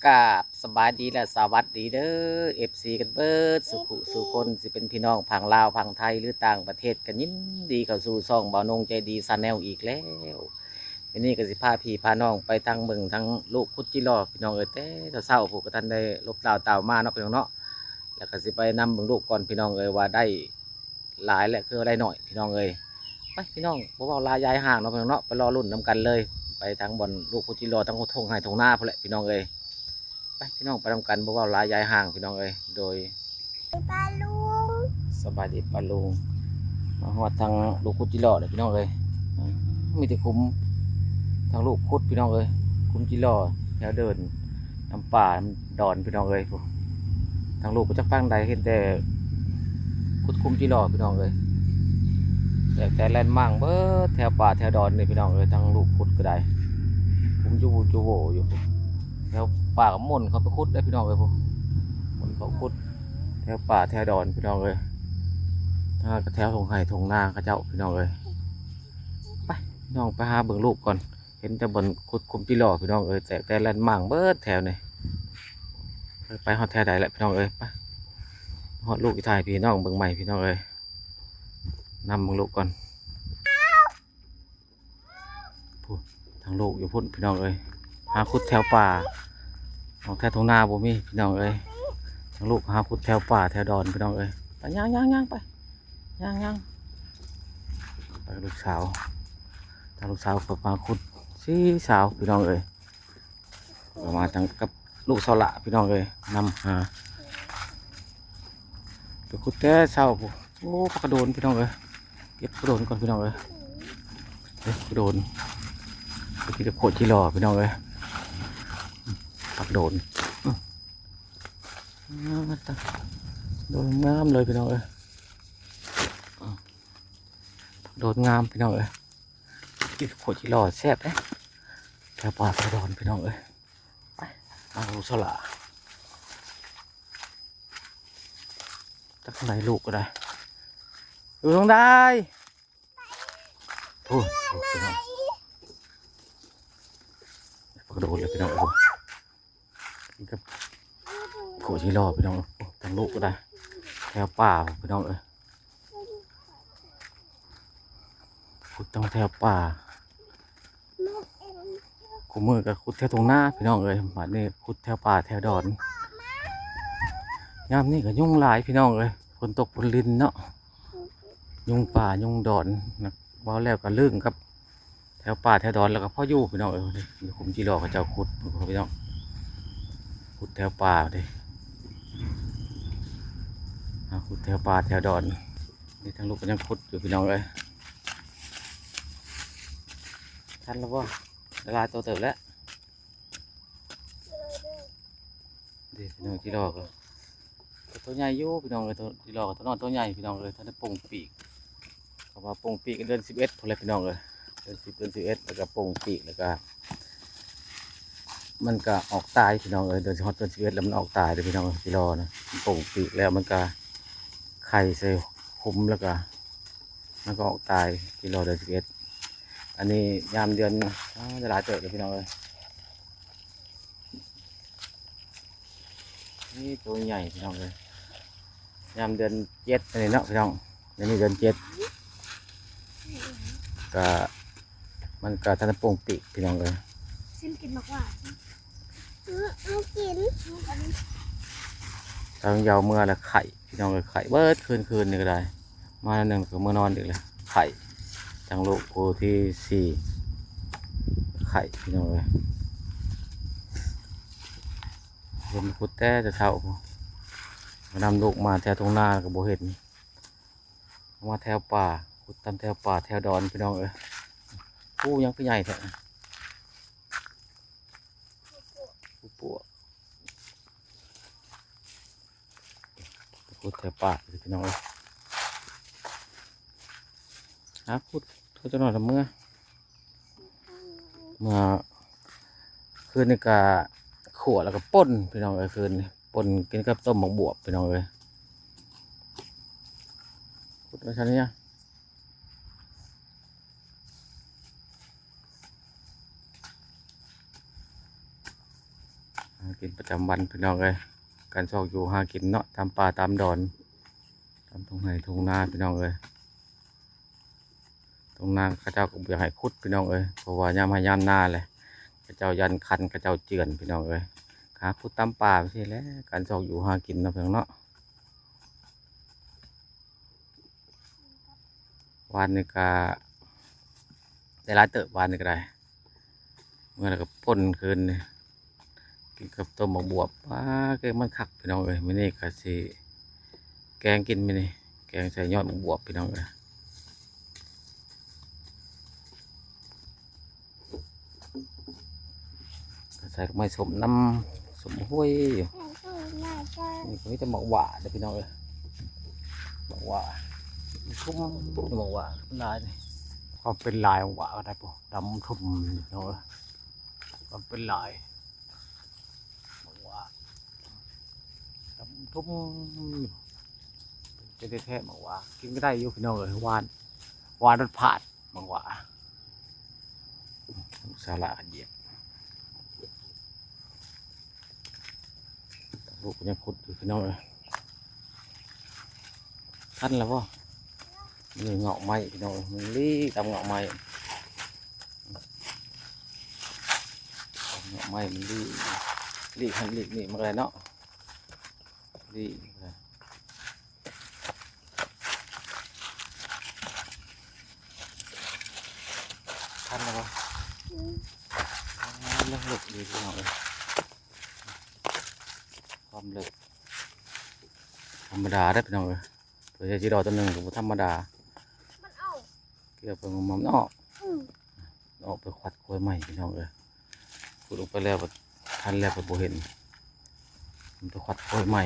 ກາບສະບາຍດີ ແລະ ສະຫວັດດີເດີ ເອັຟຊີ ກັນເບິດສູ່ຜູ້ສູ່ຄົນ ຊິເປັນພີ່ນ້ອງຝັ່ງລາວ ຝັ່ງໄທ ຫຼື ຕ່າງປະເທດ ກໍຍິນດີເຂົ້າສູ່ຊ່ອງບ່າວນົງໃຈດີ Channel ອີກແລ້ວ. ມື້ນີ້ກໍຊິພາພີ່ພານ້ອງໄປທາງເບິ່ງທາງລູກຄຸດຈິລໍ ພີ່ນ້ອງເອີຍ ແຕ່ເຊົ້າໆ ຜູ້ກໍທັນໄດ້ລົບລາວຕາວມາເນາະ ພີ່ນ້ອງເນາະ. ແລ້ວກໍຊິໄປນຳເບິ່ງລູກກ່ອນ ພີ່ນ້ອງເອີຍ ວ່າໄດ້ຫຼາຍ ແລະ ຄືໄດ້ໜ້ອຍ ພີ່ນ້ອງເອີຍ. ໄປ ພີ່ນ້ອງ ບໍ່ເວົ້າຫຼາຍຍາຍຫ່າງເນາະ ພີ່ນ້ອງເນາະ ໄປລໍລຸ້ນນຳກັນເລີຍ. ໄປທາງບ່ອນລູກຄຸດຈິລໍ ທາງທົ່ງໄຮ່ທົ່ງນາພຸ້ນແຫຼະ ພີ່ນ້ອງເອີຍ. ໄປ ພີ່ນ້ອງ ໄປນຳກັນ ບໍ່ເວົ້າຫຼາຍຍາຍຫ່າງ ພີ່ນ້ອງເອີຍ. ໂດຍ ປ້າລຸງ ສະບາຍດີປ້າລຸງ. ມາຮອດທາງລູກຄຸດຈິລໍແລ້ວ ພີ່ນ້ອງເອີຍ. ມີແຕ່ຂຸມທາງລູກຂຸດ ພີ່ນ້ອງເອີຍ ຂຸມຈິລໍ ແຖວເດີ່ນ ນຳປ່ານຳດອນ ພີ່ນ້ອງເອີຍ. ທາງລູກໄປຈັກຝັ່ງໃດ ເຫັນແຕ່ຂຸດຂຸມຈິລໍ ພີ່ນ້ອງເອີຍ. ແຕ່ ແຕ່ແລ່ນໝ່າງເບິດແຖວປ່າແຖວດອນນີ້ ພີ່ນ້ອງເອີຍ. ທາງລູກຂຸດກໍໄດ້ ຂຸມຈຸໂວຈຸໂວຢູ່. ແຖວປ່າກໍໝົນເຂົ້າໄປຂຸດເດ້ ພີ່ນ້ອງເອີຍ ໝົນເຂົ້າຂຸດແຖວປ່າແຖວດອນ ພີ່ນ້ອງເອີຍ. ທາງນັ້ນກໍແຖວທົ່ງໄຮ່ທົ່ງນາເຂົາເຈົ້າ ພີ່ນ້ອງເອີຍ. ໄປ ພີ່ນ້ອງ ໄປຫາເບິ່ງລູກກ່ອນ. ເຫັນແຕ່ບ່ອນຂຸດຂຸມຈິລໍ ພີ່ນ້ອງເອີຍ ແຕກແຕ່ແລ່ນໝ່າງເບິດແຖວນີ້. ໄປຮອດແຖວໃດແລ້ວ ພີ່ນ້ອງເອີຍ. ໄປຮອດລູກອີກ ຖ່າຍພີ່ນ້ອງເບິ່ງໃໝ່ ພີ່ນ້ອງເອີຍ. ນຳເບິ່ງລູກກ່ອນ. ພຸ້ນ ທາງລູກຢູ່ພຸ້ນ ພີ່ນ້ອງເອີຍ. ຫາຂຸດແຖວປ່າ ອອກແຖວທົ່ງນາບໍ່ມີ ພີ່ນ້ອງເອີຍ. ທາງລູກຫາຂຸດແຖວປ່າແຖວດອນ ພີ່ນ້ອງເອີຍ. ໄປ ຍ່າງໆໆ ໄປ ຍ່າງໆ ໄປກັບລູກສາວ. ທາງລູກສາວກໍມາຂຸດສີ່ສາວ ພີ່ນ້ອງເອີຍ. ກໍມາທັງກັບລູກສາວຫຼ້າ ພີ່ນ້ອງເອີຍ ນຳຫາ. ໄປຂຸດແຕ່ເຊົ້າພຸ້ນ. ໂອ້ ປາກກະໂດນ ພີ່ນ້ອງເອີຍ. ເກັບປາກກະໂດນກ່ອນ ພີ່ນ້ອງເອີຍ. ເກັບປາກກະໂດນ ໄປກິນກັບຂົວຈິລໍ ພີ່ນ້ອງເອີຍ. ປາກກະໂດນ ອືມ ໂດນງາມເລີຍ ພີ່ນ້ອງເອີຍ. ປາກກະໂດນງາມ ພີ່ນ້ອງເອີຍ. ກິນຂົວຈິລໍແຊບເດ້ ແຖວປ່າແຖວດອນ ພີ່ນ້ອງເອີຍ. ໄປ ເອົາສະຫຼະ ຈັກທາງໃດ ລູກກໍໄດ້ ຢູ່ທາງໃດ. ໂອ້ ໂອ້ ພີ່ນ້ອງ ປາກກະໂດນເລີຍ ພີ່ນ້ອງເອີຍ. ນີ້ກໍຂົວຈິລໍ ພີ່ນ້ອງເອີຍ. ໂອ້ ທາງລູກກໍໄດ້ ແຖວປ່າ ພີ່ນ້ອງເອີຍ. ຂຸດຕັ້ງແຖວປ່າ ຄູ່ມື້ກໍຂຸດແຖວທົ່ງນາ ພີ່ນ້ອງເອີຍ. ບາດນີ້ຂຸດແຖວປ່າແຖວດອນ. ຍາມນີ້ກໍຍຸງຫຼາຍ ພີ່ນ້ອງເອີຍ ຝົນຕົກຝົນລິນເນາະ. ຍຸງປ່າຍຸງດອນນະ ເວົ້າແລ້ວກໍລຶ້ງກັບ ແຖວປ່າແຖວດອນແລ້ວກໍພໍຢູ່ ພີ່ນ້ອງເອີຍ. ຂຸມຈິລໍເຂົາເຈົ້າຂຸດ ພີ່ນ້ອງ ຂຸດແຖວປ່າເດ້ ຫາຂຸດແຖວປ່າແຖວດອນ. ນີ້ທາງລູກກໍຍັງຂຸດຢູ່ ພີ່ນ້ອງເອີຍ. ທັນແລ້ວບໍ່? ຫຼາຍໂຕເຕີບແລ້ວ. ເດ້ ພີ່ນ້ອງ ຈິລໍກໍໂຕໃຫຍ່ຢູ່ ພີ່ນ້ອງເອີຍ. ໂຕຈິລໍກໍໂຕນ້ອຍໂຕໃຫຍ່ ພີ່ນ້ອງເອີຍ. ທັນໄດ້ປົ່ງປີກ ເຂົາວ່າປົ່ງປີກເດືອນສິບເອັດພຸ້ນແຫຼະ ພີ່ນ້ອງເອີຍ. ເດືອນສິບ ເດືອນສິບເອັດ ແລ້ວກໍປົ່ງປີກ ແລ້ວກໍມັນກໍອອກຕາຍ ພີ່ນ້ອງເອີຍ. ເດືອນ ຮອດເດືອນສິບເອັດແລ້ວມັນອອກຕາຍເດ້ ພີ່ນ້ອງເອີຍ. ຈິລໍນະ ມັນປົ່ງປີກແລ້ວ ມັນກໍໄຂ່ໃສ່ຂຸມ ແລ້ວກໍມັນກໍອອກຕາຍ ຈິລໍເດືອນສິບເອັດ. ອັນນີ້ຍາມເດືອນ ອາ ຫຼາຍເຕີບເດ້ ພີ່ນ້ອງເອີຍ. ນີ້ໂຕໃຫຍ່ ພີ່ນ້ອງເອີຍ. ຍາມເດືອນເຈັດອັນນີ້ເນາະ ພີ່ນ້ອງ. ອັນນີ້ເດືອນເຈັດ ກະ ມັນກະທັນໄດ້ປົ່ງປີກ ພີ່ນ້ອງເອີຍ. ຊິມກິນໝາກຫວານ ອືມ ກິນ. ທາງເຍົາເມືອລະໄຂ່ ພີ່ນ້ອງເອີຍ. ໄຂ່ເບິດຄືນ ຄືນນີ້ກໍໄດ້ ມາໜຶ່ງກໍເມືອນອນອີກແລ້ວ. ໄຂ່ທາງລູກຜູ້ທີສີ່ ໄຂ່ ພີ່ນ້ອງເອີຍ. ເຫັນຂຸດແຕ່ເຊົ້າ ມານຳລູກມາແຖວທົ່ງນາກໍບໍ່ເຫັນ ມາແຖວປ່າ ຂຸດຕາມແຖວປ່າແຖວດອນ ພີ່ນ້ອງເອີຍ. ໂອ້ ຫຍັງຄືໃຫຍ່ແທ້ ຜູ້ປວກ ຂຸດແຖວປ່າ ພີ່ນ້ອງເອີຍ. ຫາຂຸດເທົ່າຈັກໜ້ອຍລະເມືອ ເມື່ອຄືນນີ້ກະຂົ້ວແລ້ວກະປົ່ນ ພີ່ນ້ອງເອີຍ. ຄືນນີ້ປົ່ນກິນກັບຕົ້ມໝາກບວບ ພີ່ນ້ອງເອີຍ. ຂຸດມາຊັ້ນນີ້ ຫ ຫາກິນປະຈຳວັນພີ່ນ້ອງເອີຍ ການຊອກຢູ່ຫາກິນເນາະ ຕາມປ່າຕາມດອນ ຕາມທົ່ງໄຮ່ທົ່ງນາພີ່ນ້ອງເອີຍ. ທົ່ງນາເຂົາເຈົ້າກໍບໍ່ຢາກໃຫ້ຂຸດພີ່ນ້ອງເອີຍ ເພາະວ່າຍາມໄຮ່ຍາມນາແຫຼະ ເຂົາເຈົ້າຢ້ານຄັນ ເຂົາເຈົ້າເຈື່ອນພີ່ນ້ອງເອີຍ. ຫາຂຸດຕາມປ່າໄປຊີ້ແຫຼະ ການຊອກຢູ່ຫາກິນເນາະພີ່ນ້ອງເນາະ. ວານນີ້ກະໄດ້ຫຼາຍເຕີບ ວານນີ້ກະໄດ້ ເມື່ອແລ້ວກະປົ່ນຄືນນີ້ ກິນກັບຕົ້ມໝາກບວບ ປາ ແກງມັນຄັກພີ່ນ້ອງເອີຍ. ມື້ນີ້ກະຊິແກງກິນມື້ນີ້ ແກງໃສ່ຍອດໝາກບວບພີ່ນ້ອງເອີຍ. ໃສ່ດອກໄມ້ສົ້ມນຳ ສົ້ມຫ້ວຍຢູ່. ນີ້ກໍມີແຕ່ໝາກຫວ້າເດີພີ່ນ້ອງເອີຍ ໝາກຫວ້າ ທຸ່ມໝາກຫວ້າຫຼາຍນີ້ ຄວາມເປັນຫຼາຍໝາກຫວ້າກໍໄດ້ ດຳທຸ່ມພີ່ນ້ອງເອີຍ ຄວາມເປັນຫຼາຍໝາກຫວ້າ ດຳທຸ່ມ ເປັນແທ້ໆໝາກຫວ້າ ກິນກໍໄດ້ຢູ່ພີ່ນ້ອງເອີຍ ຫວານ ຫວານລົດພາດ ໝາກຫວ້າ ສາລະຫຽບ ລູກກໍຍັງຂຸດຢູ່ພີ່ນ້ອງເອີຍ. ທັນແລ້ວບໍ່? ນີ້ເງາະໄມ້ພີ່ນ້ອງເອີຍ ມັນລີ້ຕາມເງາະໄມ້ ເງາະໄມ້ມັນລີ້ ລີ້ຫັ້ນລີ້ນີ້ມັນກໍໄດ້ເນາະ ລີ້ ທັນແລ້ວບໍ່? ອືມ ອ່າ ເລິກໆ ດີພີ່ນ້ອງເອີຍ ຄວາມເລິກ ທຳມະດາເດີພີ່ນ້ອງເອີຍ ເພື່ອຈະຊິໄດ້ໂຕໜຶ່ງກໍບໍ່ທຳມະດາ ມັນອອກ ເກືອບໄປງອມໆ ມັນອອກ ອືມ ອອກໄປຄວັດຄວາຍໃໝ່ພີ່ນ້ອງເອີຍ ຂຸດລົງໄປແລ້ວ ທັນແລ້ວກໍບໍ່ເຫັນ ມັນໄປຄວັດຄວາຍໃໝ່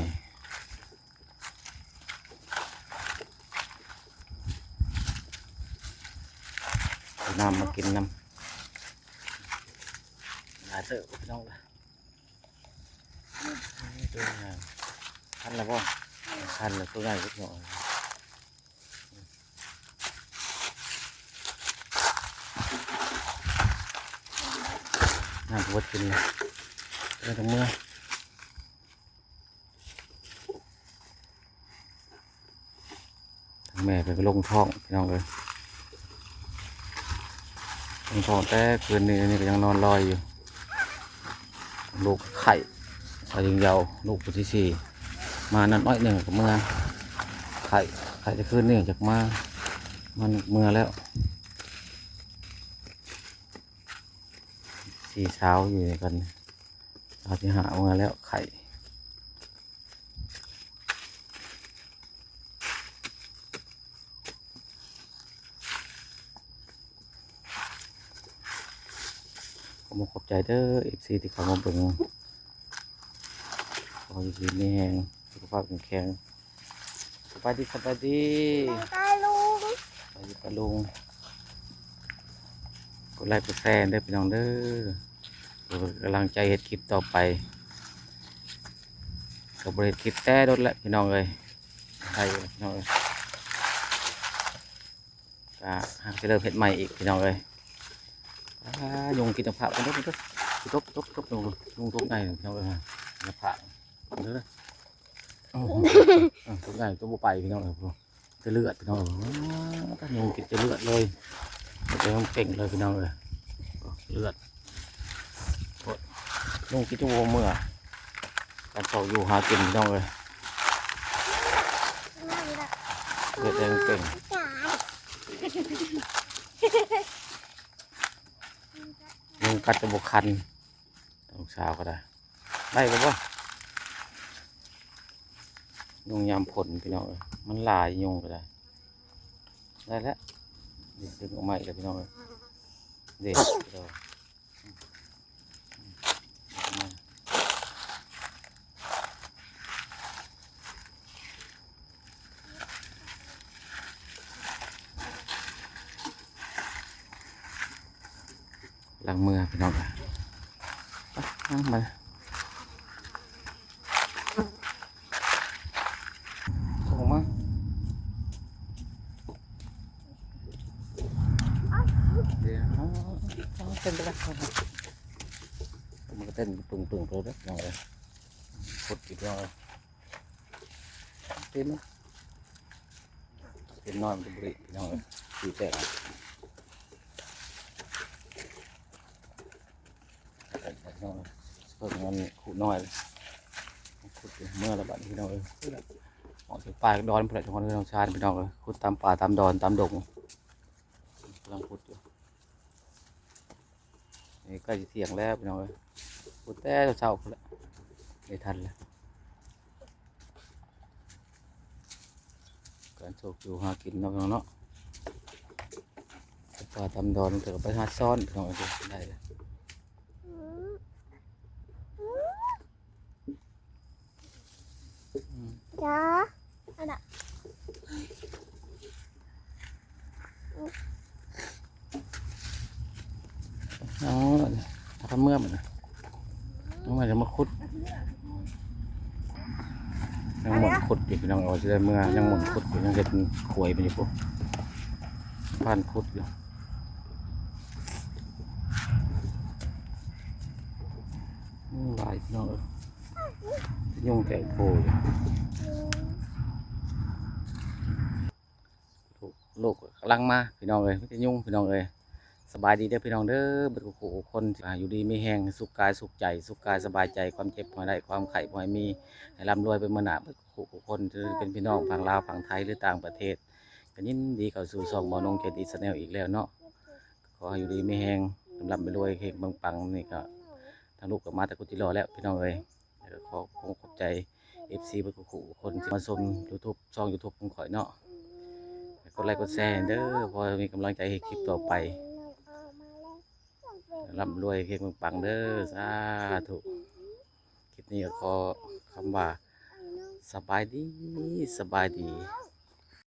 ເອົານ້ຳມາກິນນຳ ຫຼາຍເຕີບພີ່ນ້ອງເອີຍ. ໂຕໃຫຍ່ ທັນແລ້ວບໍ່? ທັນແລ້ວ ໂຕໃຫຍ່ພີ່ນ້ອງ ນ້ຳບໍ່ກິນເລີຍ ເອົາເມືອ. ແມ່ເພິ່ນກໍລົງທ້ອງພີ່ນ້ອງເອີຍ ລົງທ້ອງແຕ່ຄືນນີ້ ອັນນີ້ກໍຍັງນອນລອຍຢູ່ ລູກໄຂ້ ໄຂ້ຍິງເຍົາ ລູກຜູ້ທີສີ່ ມານັ້ນໜ້ອຍໜຶ່ງກໍເມືອ ໄຂ້ ໄຂ້ແຕ່ຄືນນີ້ ຈັກມາ ມາເມືອແລ້ວ ສີ່ສາວຢູ່ນຳກັນ ສາວທີຫ້າເມືອແລ້ວ ໄຂ້. ຂໍຂອບໃຈເດີ ເອັຟຊີ ທີ່ເຂົ້າມາເບິ່ງ ຂໍໃຫ້ຢູ່ດີມີແຮງ ສຸຂະພາບແຂງແຂງ ສະບາຍດີ ສະບາຍດີ ສະບາຍດີປ້າລຸງ ສະບາຍດີປ້າລຸງ ກົດໄລກົດແຊເດີພີ່ນ້ອງເດີ ເພື່ອເປັນກຳລັງໃຈເຮັດຄລິບຕໍ່ໄປ ກໍບໍ່ໄດ້ເຮັດຄລິບແຕ່ດົນແລ້ວພີ່ນ້ອງເອີຍ ໄດ້ຢູ່ພີ່ນ້ອງເອີຍ ກະຫາກຊິເລີ່ມເຮັດໃໝ່ອີກພີ່ນ້ອງເອີຍ ອ່າ ຍຸງກິນເອົາພະກັນເດີ ຕົບ ຕົບ ຕົບ ຍຸງຕົບໃຫຍ່ພີ່ນ້ອງເອີຍ ເອົາພະເດີ ຕົບໃຫຍ່ຕົບບໍ່ໄປພີ່ນ້ອງເອີຍ ແຕ່ເລືອດພີ່ນ້ອງ ອ່າ ຍຸງກິນແຕ່ເລືອດເລີຍ ເລືອດເຕັມເປ່ງເລີຍພີ່ນ້ອງເອີຍ ເລືອດ ໂອ້ຍ ຍຸງກິນຈົນບໍ່ເມືອ ການຊອກຢູ່ຫາກິນພີ່ນ້ອງເອີຍ ເລືອດແດງເປ່ງ ຍຸງກັດຈະບໍ່ຄັນ ນ້ອງສາວກໍໄດ້ ໄດ້ບໍ່ບໍ່? ຍຸງຍາມຝົນພີ່ນ້ອງເອີຍ ມັນຫຼາຍຍຸງກໍໄດ້ ໄດ້ແລ້ວ ດຶງອອກມາອີກແລ້ວພີ່ນ້ອງເອີຍ ເດ້ ຫຼັງເມືອພີ່ນ້ອງ ໄປ ໄປ ໄປ ອອກມາ ດຽວ ເອົາ ເອົາ ເປັນໄປແລ້ວ ມັນກໍແ ປັງໆ ໂຕເດີ ພີ່ນ້ອງເອີຍ ຂຸດອີກແລ້ວ ເຕັມ ເຕັມນ້ອຍມັນຈະບໍ່ໄດ້ ພີ່ນ້ອງເອີຍ ຕີແຕກ ເພິ່ນມັນຂຸດນ້ອຍ ຂຸດເມື່ອລະບາດນີ້ ພີ່ນ້ອງເອີຍ ອອກຈາກປ່າຈາກດອນພຸ້ນແຫຼະ ທຸກຄົນ ເຮືອນຊານ ພີ່ນ້ອງເອີຍ ຂຸດຕາມປ່າຕາມດອນຕາມດົງ ກຳລັງຂຸດຢູ່ ນີ້ໃກ້ຊິທ່ຽງແລ້ວ ພີ່ນ້ອງເອີຍ ຂຸດແຕ່ເຊົ້າພຸ້ນແຫຼະ ໄດ້ທັນແລ້ວ ການໂຊກຢູ່ຫາກິນເນາະ ພີ່ນ້ອງເນາະ ຕາມປ່າຕາມດອນ ເທື່ອກໍໄປຫາຊ້ອນ ພີ່ນ້ອງເອີຍ ໄດ້ແລ້ວ ອືມ ຈ້າ ອັນນະ ເອົາ ເອົາເມືອບາດນີ້ ເອົາມາ ຈະມາຂຸດ ຍັງໝົນຂຸດຢູ່ ພີ່ນ້ອງ ເອົາຊິໄດ້ເມືອ ຍັງໝົນຂຸດຢູ່ ຍັງເຮັດຂວຍມັນຢູ່ພຸ້ນ ຜ່ານຂຸດຢູ່ ອືມ ຫຼາຍ ພີ່ນ້ອງເອີຍ. ຍຸງແຕກໂພຢູ່ ໂລກກຳລັງມາ ພີ່ນ້ອງເອີຍ ມີແຕ່ຍຸງ ພີ່ນ້ອງເອີຍ ສະບາຍດີເດີ ພີ່ນ້ອງເດີ ເບິດຄູ່ໆຄົນ ຢູ່ດີມີແຮງ ສຸກກາຍສຸກໃຈ ສຸກກາຍສະບາຍໃຈ ຄວາມເຈັບບໍ່ໃຫ້ໄດ້ ຄວາມໄຂ້ບໍ່ໃຫ້ມີ ໃຫ້ລ່ຳລວຍໄປເມືອໜ້າ ເບິດຄູ່ໆຄົນ ຈະເປັນພີ່ນ້ອງຝັ່ງລາວ ຝັ່ງໄທ ຫຼືຕ່າງປະເທດ ກໍຍິນດີເຂົ້າສູ່ຊ່ອງບ່າວນົງ ເຈດີ Channel ອີກແລ້ວເນາະ ຂໍໃຫ້ຢູ່ດີມີແຮງ ລ່ຳລວຍ ເຮັງປັງໆ ນີ້ກໍ ທາງລູກກໍມາແຕ່ກຸດຈິລໍແລ້ວ ພີ່ນ້ອງເອີຍ ແລ້ວກໍຂໍຂອບໃຈ ເອັຟຊີ ເບິດຄູ່ໆຄົນທີ່ມາຊົມ YouTube ຊ່ອງ YouTube ຂອງຂ້ອຍເນາະ ກົດໄລກົດແຊໃຫ້ເດີ ພໍມີກຳລັງໃຈເຮັດຄລິບຕໍ່ໄປ ລ່ຳລວຍເຮັງປັງໆເດີ ສາທຸ ຄລິບນີ້ກໍຂໍຄຳວ່າ ສະບາຍດີ ສະບາຍດີ.